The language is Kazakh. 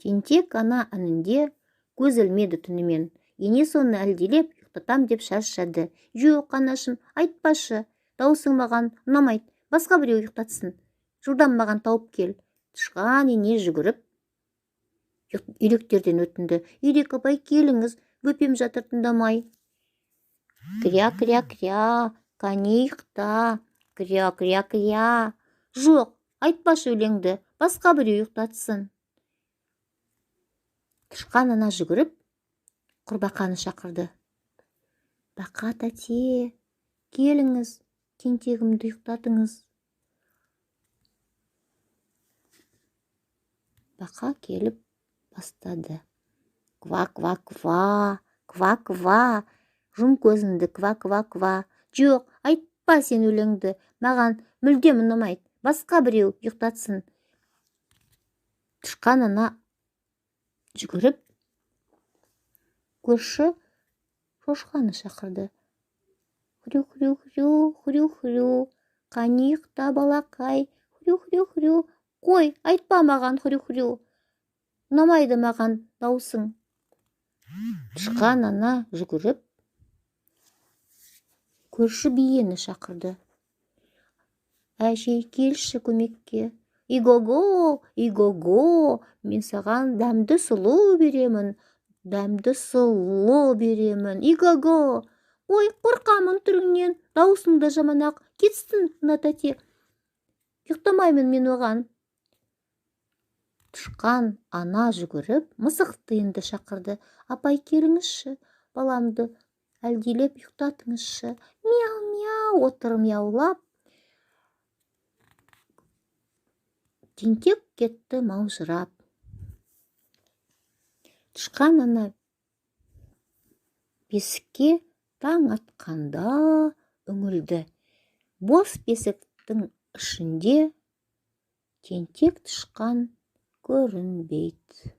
Тентек ана інінде көз ілмеді түнімен. Енесі оны әлдилеп ұйықтатам деп шаршады. Жоқ, анашым, айтпашы, дауысың маған ұнамайды, басқа біреу ұйықтатсын. Жылдам маған тауып кел. Тышқан ене жүгіріп үйректерден өтінді. Үйрек апай, келіңіз, бөпем жатыр тыңдамай. Кря, кря, кря, қане ұйықта, кря, кря, кря. Жоқ, айтпашы өлеңді, басқа біреу ұйықтатсын. Тышқан ана жүгіріп құрбақаны шақырды. Бақа тәте, келіңіз, тентегімді ұйықтатыңыз. Бақа келіп бастады. Ква, ква, ква, ква, ква, жұм көзіңді, ква, ква, ква. Жоқ, айтпа сен өлеңді, маған мүлдем ұнамайды, басқа біреу ұйықтатсын. Тышқан ана жүгіріп көрші шошқаны шақырды. Хрю, хрю, хрю, хрю, хрю, қане ұйықта, балақай, хрю, хрю, хрю. Қой, айтпа маған хрю, хрю, ұнамайды маған дауысың. Тышқан ана жүгіріп көрші биені шақырды. Әже, келші көмекке. Иго-го, иго-го, мен саған дәмді сұлы беремін, дәмді сұлы беремін, иго-го. Ой, қорқамын түріңнен, дауысың да жаман-ақ, кетсін мына тәте. Ұйықтамаймын мен оған. Тышқан ана жүгіріп мысықты енді шақырды. Апай, келіңізші, баламды әлдилеп ұйықтатыңызшы. Мяу, мяу, отыр мяулап. Тентек кетті маужырап. Тышқан ана бесікке таң атқанда үңілді. Бос бесіктің ішінде тентек тышқан көрінбейді.